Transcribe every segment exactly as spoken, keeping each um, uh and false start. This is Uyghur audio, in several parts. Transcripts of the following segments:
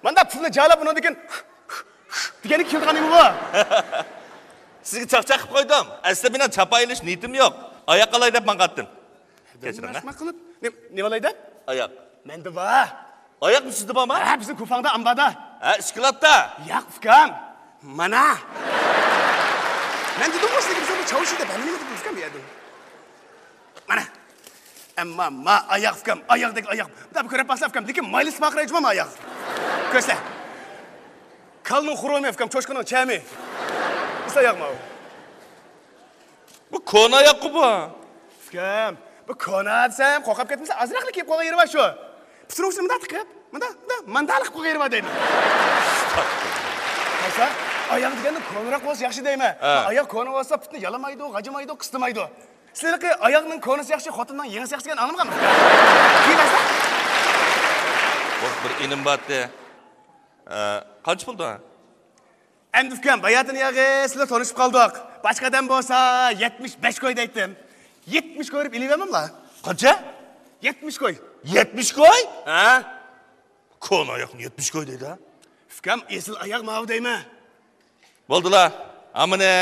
ماندا پۇلنى جالاپ، ئۇنىڭدىن كېيىن دېگەنگە كېلىدىغان نېمە بۇ؟ سىزگە چاقچاق قىلىپ قويدۇم. ئەسلى مېنىڭ چاپا ئېلىش نىيىتىم يوق. ئاياق ئالاي دەپ ماڭغانتىم. كەچۈرۈڭ، ھە؟ رەھمەت قىلىپ. نېمە، نېمە ئالاي دەپ؟ ئاياق. مەندە بار. ئاياقمۇ سىزدە بارمۇ؟ ھە، بىزنىڭ كۇفاڭدا، ئامباردا. ھە، ئىسكىلاتتا؟ ياق، ئۇكام. مانا. مەن دېدىمغۇ سىزگە، بىز ئۇنى چاۋشى دەپ، ھەممە نېمە دېدىم، ئۇكام، يەدىم. مانا. ئەمما ما ئاياق، ئۇكام، ئاياقتەك ئاياق. بۇندا بىر كۆرۈپ باقسا، ئۇكام، لېكىن مايلىسى پارقىرايدۇ ما ئاياق. كۆرسە. كالنىڭ خۇرۇمى، ئۇكام، چوشقىنىڭ چەمى. ئىس ئاياق ماۋۇ. بۇ كونا ئاياققۇ بۇ. ئۇكام، بۇ كونا دېسەم، قورقۇپ كەتمىسە، ئازراقلا كىيىپ قويغان يېرى بار شۇ. پىتروفنى مۇنداق تىقىپ، مۇنداق، مۇنداق، مانداقلا قىلىپ قويغان يېرى بار دەيمەن. قارىسا، ئاياق دېگەندە كونىراق بولسا ياخشى دەيمەن. ھە. ئاياق كونا بولسا پۇتنى يالىمايدۇ، غاجىمايدۇ، قىستىمايدۇ. سىلەرنىڭكى ئاياغنىڭ كونىسى ياخشى، خوتۇننىڭ يېڭىسى ياخشى دېگەن ئاڭلىمىغانمۇ؟ كىيمەسە؟ بۇ بىر ئىنىم بارتى. ئە، قانچە پۇلدۇ؟ ئەمدى ئۇكام، باياتىن ياغى سىلەر تونۇشۇپ قالدۇق. باشقا ئادەم بولسا يەتمىش بەش كوي دەيتتىم. يەتمىش كوي بېرىپ ئېلىۋەرمەملا؟ قانچە؟ يەتمىش كوي. يەتمىش كوي؟ ھە؟ كونا ئاياقنى يەتمىش كوي دەيدۇ ھە؟ ئۇكام، ئېسىل ئاياق ماۋۇ دەيمەن. بولدىلا. ھامىنى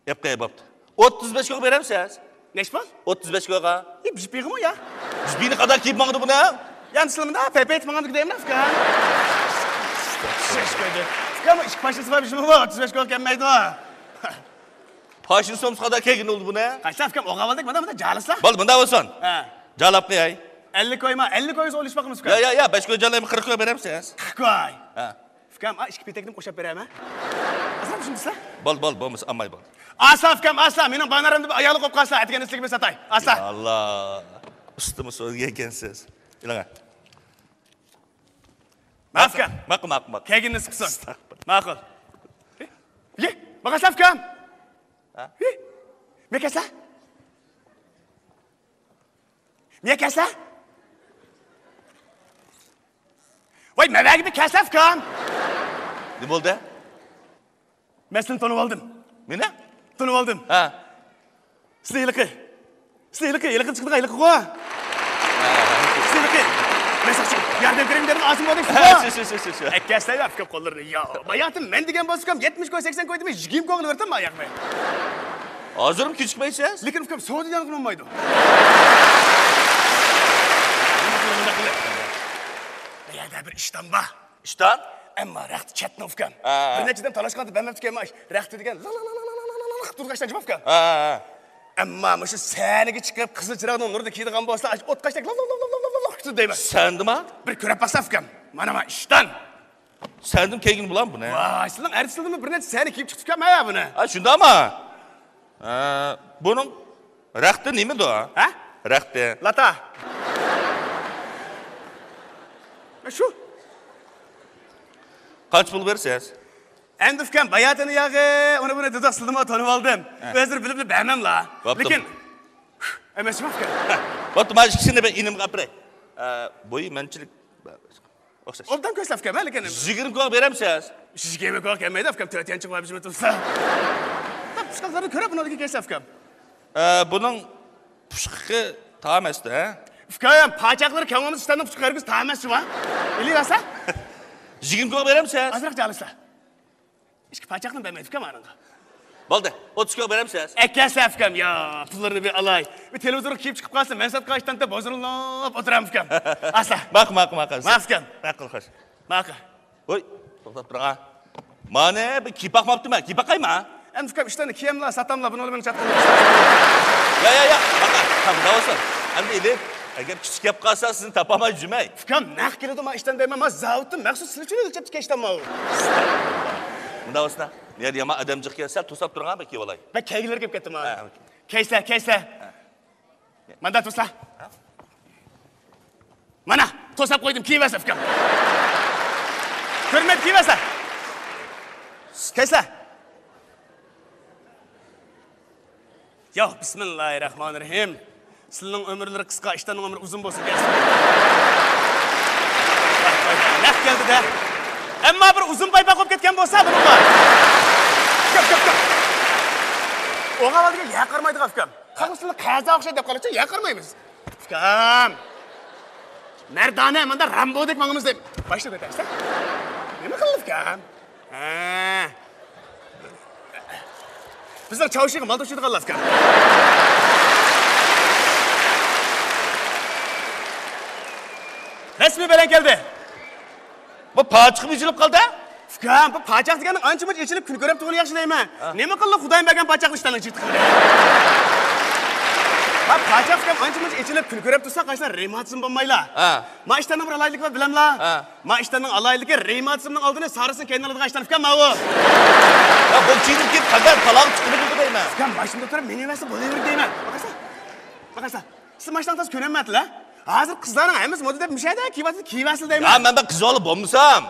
يەپ قوياي، بوپتۇ. ئوتتۇز بەش كويغا بېرەمسىز؟ نەچچە پۇل؟ ئوتتۇز بەش كويغا. ئى، بىر پىغىمۇ يا؟ بىر پىنى قانداق كىيىپ ماڭىدۇ بۇنى؟ يا، سىلىمدا پەيپەي ئېيتىپ ماڭامدۇ دەيمەن، ئۇكام. ئوتتۇز بەش كويدى. ئۇكام، ئىككى پاشنىسى بار، بىر پۇلى ئوتتۇز بەش كويغا كەلمەيدۇ. پاشنىسى بولمىسا قانداق كەلگىنى بولدى بۇنى؟ قايسى ئۇكام، ئوغۇل بالىدەك، مانا، مانا، جالىسا. بول، مۇنداق بولسۇن. ھە. جالاپ قوياي. ئەللىك كويما؟ ئەللىك كوي دېسە ئويلىشىپ باقىمىز، ئۇكام. يا، يا، يا، بەش كوي جالايمەن، قىرىق كوي بېرەمسىز؟ قىرىق كوي. ھە. ئۇكام، ئا، ئىككى پېتەكنى قوشاپ بېرەمەن. ئاسان شۇندىسا؟ بول، بول، بولمىسا ئالماي بول. ئاسا، ئۇكام، ئاسا. مېنىڭ بانارىمدا بىر ئايالى قوپ قالسا، ئەتىگەن ئىسلىگە بىر ساتاي. ئاسا. يا ئاللا. ئۇستىمۇ سۆزگە ئىكەنسىز. ئېلىڭە. ماقۇل، ئۇكام. ماقۇل، ماقۇل، ماقۇل. كەلگىنىڭىز قىلسۇن. ئەستەغپۇرۇللا. ماقۇل. يە، ماقاسا، ئۇكام. ھە؟ يە. مەكەسە؟ مەكەسە؟ ۋاي، مەۋەگە بىر كەسە، ئۇكام. نېمە بولدى؟ مەن سىلىنى تونۇۋالدىم. مېنى؟ تونۇۋالدىم. ھە. سىلى ھېلىقى. سىلى ھېلىقى، ھېلىقى چىقىدىغان ھېلىقىغۇ. سىلى ھېلىقى. مەن ساقچى. ياردەم كېرەك دېدىم، ئاسىم بولدى. ھە، شۇ، شۇ، شۇ، شۇ، شۇ. ئەكەلسە، ئۇكام، قوللىرىنى. يا، باياتىن مەن دېگەن بولسا، ئۇكام، يەتمىش كوي، سەكسەن كوي دېمەي، يىگىرمە كويغا ئېلىۋېرىپتىم، ماياقنى. ھازىرمۇ كېچىكمەيسىز؟ لېكىن، ئۇكام، سودا دېگەن ئۇنىمايدۇ. بۇ يەردە بىر ئىشتان بار. ئىشتان؟ ئەمما رەختى چەتنىڭ، ئۇكام. ھە. بىر نەچچىدىن تالاشقاندا بەرمەپتىكەن، مانا رەختى دېگەن لىق لىق لىق لىق لىق لىق لىق تۇرىدىغان ئىشتان جىق، ئۇكام. ھە، ھە، ھە. ئەمما مۇشۇ سەھنىگە چىقىپ، قىزىل چىراغنىڭ نۇرىدا كىيىدىغان بولسا، ئاشۇ ئوتقاشتەك لىق لىق لىق لىق لىق لىق لىق كۈتىدۇ دەيمەن. سەندىما؟ بىر كۆرۈپ باقسا، ئۇكام. مانا، مانا ئىشتان. سەندىم كەلگىنى بۇلام بۇنى. ۋاي، سىلىڭ ئەرتىسىلىدىمۇ بىر نەچچە سەھنە كىيىپ چىقتى، ئۇكام، ھە، بۇنى. ھە، شۇنداقما؟ ئە، بۇنىڭ رەختى نېمىدۇ؟ ھە؟ رەختى. لاتا. شۇ. قانچە پۇل بېرىسىز؟ ئەمدى ئۇكام، باياتىنى ياغى، ئۇنى بۇنى دېدۇق، سىلىمۇ تونۇۋالدىم. ھە. ئۆزلىرى بىلىپلا بەرمەملا. بوپتۇ. لېكىن، ئەمەسمۇ ئۇكام. بوپتۇ، مانا ئىككىسىنى مەن ئىنىمغا ئاپىراي. ئە، بويى مەنچىلىك. ئوخشاش. ئوبدان كۆرسە ئۇكام، ھە، لېكىن. يىگىرمە كوي بېرەمسىز؟ يىگىرمە كوي كەلمەيدۇ ئۇكام، تۆت يانچۇق بار بىزمۇ تۇرسا. پۇشقاقلارنى كۆرۈپ، بۇنىڭدىكى كەلسە ئۇكام. ئە، بۇنىڭ پۇشقىقى تام ئەستە، ھە؟ ئۇكام، پاچاقلىرى كەڭ بولمىسا، ئىشتاننىڭ پۇشقىقى ھەرگىز تام ئەمەس شۇ. ئېلىۋەرسە. يىگىرمە كوي بېرەمسىز؟ ئازراق جالىسا. ئىككى پاچاقنى بەرمەيدۇ ئۇكام ئانىڭغا. بولدى، ئوتتۇز كوي بېرەمسىز؟ ئەكەلسە ئۇكام، يا، پۇللىرىنى بىر ئالاي. بىر تېلېۋىزورغا كىيىپ چىقىپ قالسا، مەن ساتقان ئىشتاندا بوزۇرۇلۇپ ئولتۇرام ئۇكام. ئاستا. ماقۇل، ماقۇل، ماقۇل. ماقۇل ئۇكام. ماقۇل، خوش. ماقۇل. ۋوي، توختاپ تۇرۇڭ ھە. مانا بىر كىيىپ باقماپتىمەن، كىيىپ باقايمۇ ھە؟ ئەمدى ئۇكام، ئىشتاننى كىيەملا، ساتاملا، بۇنىڭ بىلەن چاتقىلى. يا، يا، يا، ماقۇل. ھە، مۇنداق بولسۇن. ئەمدى ئېلىپ، ئەگەر كىچىك كەپ قالسا، سىزنى تاپالماي يۈرمەي. ئۇكام، نەق كېلىدۇ، ما ئىشتان دەيمەن، ما زاۋۇتتىن مەخسۇس سىلى ئۈچۈن ئۆلچەپ تىككەن ئىشتانما ئۇ. مۇنداق بولسۇن ھە. يەنە يامان ئادەم جىق كەلسە، توساپ تۇرۇڭ ھە، مەن كىيىۋالاي. بەك كەيگىلىرى كېلىپ كەتتىما. ھە، ئوكەي. كەيسە، كەيسە. ھە. مانا توسلا. مانا، توسلاپ قويدۇم، كىيىۋەرسە ئۇكام. كۆرمەيدۇ، كىيىۋەرسە. كەيسە. يا، بىسمىللاھىررەھمانىررەھىم. سىلىنىڭ ئۆمۈرلىرى قىسقا، ئىشتاننىڭ ئۆمرى ئۇزۇن بولسۇن، كەلسۇن. نەق كەلدى-دە. ئەمما بىر ئۇزۇن پايپاق بولۇپ كەتكەن بولسا، بۇنىڭغا. كۆپ، كۆپ، كۆپ. ئوغا بالىگە يەر قارىمايدىغان ئۇكام. خەقنىڭ سىلىنى قەزا ئوخشايدۇ دەپ قالىدىچۇ، يەر قارىمايمىز. ئۇكام. مەردانە مۇنداق رامبودەك ماڭىمىز دەپ باشلاپ كېتەرسەن. نېمە قىلدى ئۇكام؟ ھە. بىزنىڭ چاۋشىغا مال توشۇيدىغانلار ئۇكام. رەسمىي بەلەن كەلدى. بۇ پاچىقىمۇ ئېچىلىپ قالدى. ئۇكام، بۇ پاچاق دېگەننىڭ ئانچە-مۇنچە ئېچىلىپ كۈن كۆرۈپ تۇرغىنى ياخشى دەيمەن. ھە. نېمە قىلدى خۇدايىم بەرگەن پاچاقنى ئىشتاننىڭ چىقتى قىلدى. ھە، پاچاق ئۇكام ئانچە-مۇنچە ئېچىلىپ كۈن كۆرۈپ تۇرسا قايسىلار رېماتىزم بولمايلا. ھە. ما ئىشتاننىڭ بىر ئالاھىدىلىكى بار بىلەملا؟ ھە. ما ئىشتاننىڭ ئالاھىدىلىكى رېماتىزمنىڭ ئالدىنى سارىسىنى كەينىدىن ئالىدىغان ئىشتان ئۇكام ماۋۇ. يا بۇ كىيىنىپ كېلىپ قەدەر تالاغا چىقىدۇ بۇ دەيمەن. ئۇكام ماشىنىدا تۇرۇپ مېڭىۋەرسە بولۇۋېرىدۇ دەيمەن. باقارسا، باقارسا. سىز ماشىنىڭىز كۆرۈنمەيتىلا. ھازىر قىزلارنىڭ ھەممىسى مودا دەپ مۇشەدە كىيىۋاتىدۇ، كىيىۋەرسىلە دەيمەن. يا مەن بىر قىز بالا بولمىسام.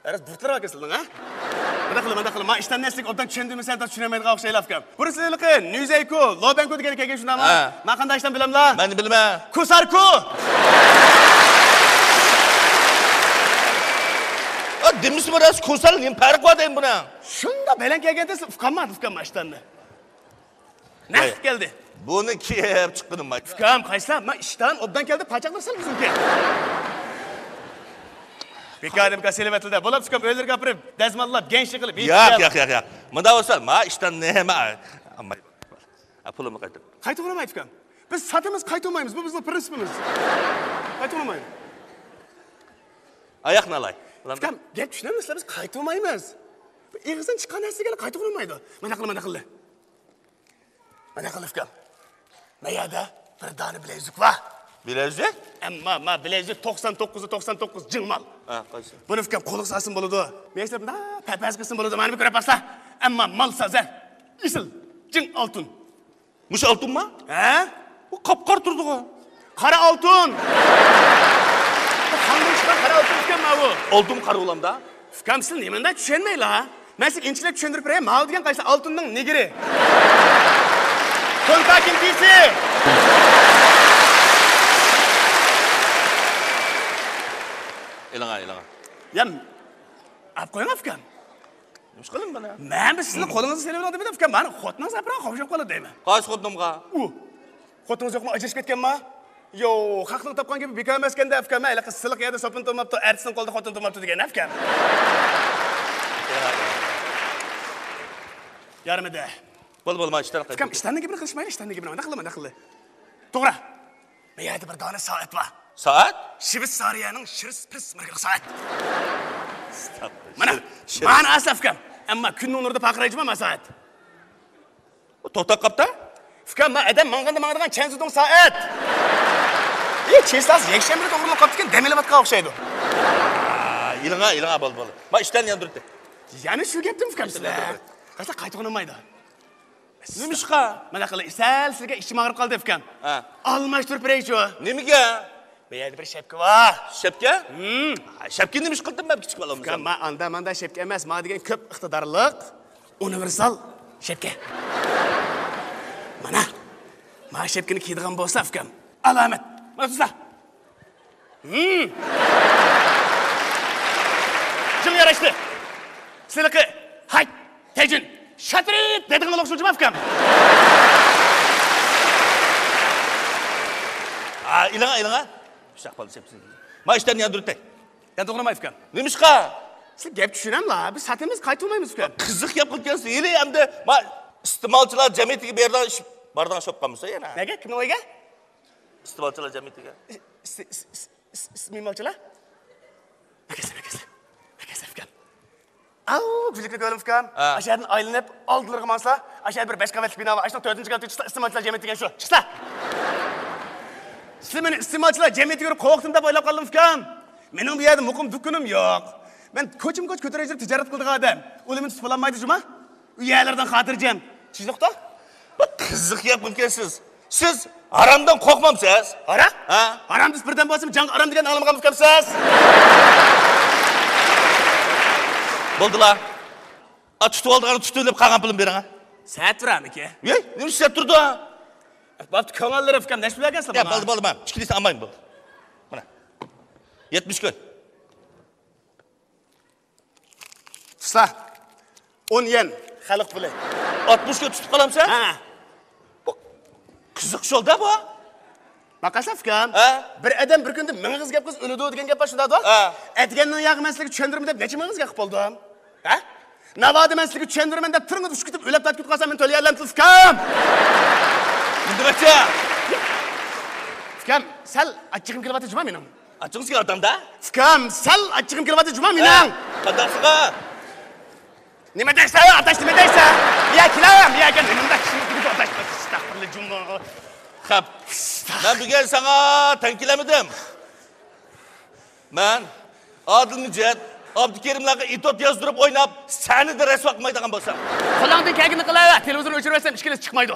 ئەرەس بۇرۇتلار ئاكا سىلىنىڭ ھە؟ مانداق قىلىڭ، مانداق قىلىڭ. ما ئىشتان نەسلىك ئوبدان چۈشەندۈرمىسەم تا چۈشىنەلمەيدىغان ئوخشايلا ئۇكام. بۇرۇسى ھېلىقى نۈزەيكۇ، لوبەنكۇ دېگەن كەلگەن شۇنداقمۇ؟ ھە. ما قانداق ئىشتان بىلەملا؟ مەن بىلمەن. كوساركۇ! ئا، دېمىسىمۇ راست كوسار نېمە پەرقى بار دەيمەن بۇنىڭ؟ شۇنداق بەلەن كەلگەندە سىز ئۇقالمادىڭىز ئۇكام ما ئىشتاننى. نەق كەلدى. بۇنى كىيىپ چىققىنىم. ئۇكام، قايسىلار؟ ما ئىشتان ئوبدان كەلدى، پاچاقلار سەل ئۇزۇنكەن. بىكار دېمىكار سېلىۋەتىلدى. بولۇپتۇ ئۇكام، ئۆيلىرىگە ئاپىرىپ، دەزماللاپ، گەنشە قىلىپ، ياق، ياق، ياق، ياق. مۇنداق بولسا، ما ئىشتان نېمە؟ ئا، پۇلۇمنى قايتۇر. قايتۇرمايدۇ ئۇكام. بىز ساتىمىز، قايتۇرمايمىز. بۇ بىزنىڭ پرىنسىپىمىز. قايتۇرمايمىز. ئاياقنى ئالاي. ئۇكام، گەپ چۈشىنەمدىسىلەر؟ بىز قايتۇرمايمىز. بۇ ئېغىزدىن چىققان نەرسىگە قايتۇرمايدۇ. مانداق قىل، مانداق قىل. مانا قىل ئۇكام. ما يەردە بىر دانە بىلەيزۈك بار. بىلەيزۈك؟ ئەمما ما بىلەيزۈك توقسان توققۇز توقسان توققۇز جىڭ مال. ھە، قايسى؟ بۇنى ئۇكام قولىغا سالسىمۇ بولىدۇ. مېنىڭچە مۇنداق پەپەز قىلسىمۇ بولىدۇ. مانا بىر كۆرۈپ باقسا. ئەمما مال سازا. ئېسىل. جىڭ ئالتۇن. مۇشۇ ئالتۇنما؟ ھە؟ بۇ قاپقارا تۇرىدىغۇ. قارا ئالتۇن. بۇ خاندىن چىققان قارا ئالتۇن ئىكەن ماۋۇ. ئالتۇن قارا بولامدا؟ ئۇكام، سىز نېمانداق چۈشەنمەيلا؟ مەن سىزگە ئىنچىكىلەپ چۈشەندۈرۈپ بېرەي. ماۋۇ دېگەن قايسى ئالتۇننىڭ نېگىرى؟ كونتاكىنتىسى. ئېلىڭا، ئېلىڭا. يا، ئاپ قويۇڭ ئۇكام. نېمە ئىش قىلدىم مانا؟ مەن بىر سىزنىڭ قولىڭىزنى سېلىۋېلىڭ دېمىدىم ئۇكام. مانا خوتۇنىڭىز ئەپرا خوشلاپ قالىدۇ دەيمەن. قايسى خوتۇنۇمغا؟ ئۇ. خوتۇنىڭىز يوقمۇ؟ ئاجرىشىپ كەتكەنما؟ يو، خەقنىڭ تاپقان گېپى بىكار ئەمەسكەندە ئۇكام. ھېلىقى سىلىق يەردە سوپۇن تۇرماپتۇ، ئەرتىسنىڭ قولىدا خوتۇن تۇرماپتۇ دېگەن ئۇكام. يارىمىدى. بولدى، بولدى، مانا ئىشتان قايتىدۇ. ئۇكام، ئىشتاننىڭ گېپىنى قىلىشمايلى، ئىشتاننىڭ گېپىنى. مانداق قىلىڭ، مانداق قىلىڭ. توغرا. بۇ يەردە بىر دانە سائەت بار. سائەت؟ شىۋېتسارىيەنىڭ شىرس پىرس ماركىلىق سائەت. مانا، مانا ئاسا ئۇكام. ئەمما كۈننىڭ نۇرىدا پارقىرايدۇ جۇما ما سائەت. ئۇ توختاپ قاپتا؟ ئۇكام، ما ئادەم ماڭغاندا ماڭىدىغان چيەنزىدۇڭ سائەت. ئى، چېسلاس يەكشەنبىدە توغرىلىنىپ قاپتىكەن، دەم ئېلىۋاتقان ئوخشايدۇ. ئا، ئېلىڭا، ئېلىڭا، بولدى، بولدى. ما ئىشتان ياندۇرۇپتۇ. يەنە شۇ گەپتىمۇ ئۇكام سىلەر؟ قايسا قايتىغىنى بولمايدۇ. نېمىشقا؟ مانا قىلىڭ، سەل سىزگە ئىچىم ئاغرىپ قالدى ئۇكام. ھە. ئالماشتۇرۇپ بېرەيچۇ؟ نېمىگە؟ بۇ يەردە بىر شەپكە بار. شەپكە؟ ھىم. ھە، شەپكە نېمە ئىش قىلدىم مەن كىچىك بالام؟ ئۇكام، ما ئاندا ماندا شەپكە ئەمەس، ما دېگەن كۆپ ئىقتىدارلىق ئۇنىۋېرسال شەپكە. مانا، ما شەپكىنى كىيىدىغان بولسا ئۇكام، ئالامەت. مانا تۇتسا. ھىم. جىڭ ياراشتى. سىلىقى، ھاي، تەجىن، شاترىت دەيدىغان بولۇقسۇن جۇما ئۇكام. ئا، ئېلىڭا، ئېلىڭا. شاق بالىسى. ما ئىشتان ياندۇرتەي. ياندۇرماي ئۇكام. نېمىشقا؟ سىز گەپ چۈشىنەملا، بىز ساتىمىز قايتۇرمايمىز ئۇكام. قىزىق گەپ قىلىپ كەلسە، ھېلى ئەمدى ما ئىستېمالچىلار جەمئىيىتىگە بېرىدىغان ئىش، بارىدىغان ئىش بولۇپ قالمىسا يەنە. نەگە؟ كىمنىڭ ئۆيىگە؟ ئىستېمالچىلار جەمئىيىتىگە. ئىس-، ئىس-، ئىس-، ئىس-، ئىستېمالچىلار؟ ئەكەلسە، ئەكەلسە. ئەكەلسە ئۇكام. ئاۋۇ گۈللۈكنى كۆرۈڭ ئۇكام. ھە. ئاشۇ يەردىن ئايلىنىپ ئالدىلىرىغا ماڭسا، ئاشۇ يەردە بىر بەش قەۋەتلىك بىنا بار. ئاشۇنىڭ تۆتىنچى قەۋىتىدىكى ئىستېمالچىلار جەمئىيىتى دېگەن شۇ. چىقسا. سىز مېنى ئىستېمالچىلار جەمئىيىتىگە كۆرۈپ قورقتۇم دەپ ئويلاپ قالدىم ئۇكام. مېنىڭ بۇ يەردە مۇقىم دۇكىنىم يوق. مەن كوچىمۇ كوچا كۆتۈرەي يۈرۈپ تىجارەت قىلىدىغان ئادەم. ئۇلار مېنى تۇتۇپ بولالمايدۇ جۇما. ئۇ يەرلەردىن خاتىرجەم. چۈشىنىقتۇ؟ بىر قىزىق گەپ قىلىپكەنسىز. سىز ھارامدىن قورقمامسىز؟ ھارام؟ ھە؟ ھارام دېسە بىردەم بولسىمۇ جاڭغا ھارام دېگەننى ئاڭلىمىغان ئىكەنسىز؟ بولدىلا. ئا، تۇتۇۋالىدىغان تۇتۇۋېلىپ قالغان پۇلۇمنى بېرىڭ، ھە؟ سەت بېرەمىكى؟ ۋەي، نېمە ئىش سەت تۇرىدۇ؟ بوپتۇ، كۆڭۈللىرى ئۇكام، نەچچە پۇل بەرگەنسىلەر يا، ماڭا؟ بولدى، بولدى، مانا، ئىككىلىسى ئالمايمەن، بولدى. مانا. يەتمىش كۈن. تۇتسا، ئون يەن، خەلق پۇلى. ئاتمىش كۈن تۇتۇپ قالامسەن؟ ھە. بۇ قىزىق شولدا بۇ. باقارسەن ئۇكام، ھە؟ بىر ئادەم بىر كۈندە مىڭ ئېغىز گەپ قىلسا ئۆلىدۇ دېگەن گەپ بار شۇنداقتۇ؟ ھە. ئەتىگەننىڭ ياغى مەن سىلەرگە چۈشەندۈرىمەن دەپ نەچچە مىڭ ئېغىز گەپ قىلىپ بولدۇم؟ ھە؟ ناۋادا مەن سىلەرگە چۈشەندۈرىمەن دەپ تىرىڭىز ئۈشكۈتۈپ ئۆلۈپ تارتىپ كېتىپ قالسام مېنى تۆلىيەلەمسىز ئۇكام؟ نېمە دېمەكچى؟ ئۇكام، سەل ئاچچىقىم كېلىۋاتىدۇ جۇما مېنىڭ. ئاچچىقىڭىز كېلىۋاتامدا؟ ئۇكام، سەل ئاچچىقىم كېلىۋاتىدۇ جۇما مېنىڭ. قانداقسىغا؟ نېمە دەيسەن ئاداش، نېمە دەيسەن؟ يا كېلەم يا كەل نېمە دەيسەن؟ ئەستەغپىرۇللا جۇما. خەپ. مەن بۈگۈن ساڭا تەڭ كېلەلمىدىم. مەن ئادىل مىجىت، ئابدۇكېرىملارغا ئېتيۇد يازدۇرۇپ ئويناپ، سەھنىدە رەسۋا قىلمايدىغان بولسام. قولۇڭدىن كەلگىنىنى قىلاۋەر، تېلېۋىزورنى ئۆچۈرۈۋەتسەم ئىككىلىسى چىقمايدۇ.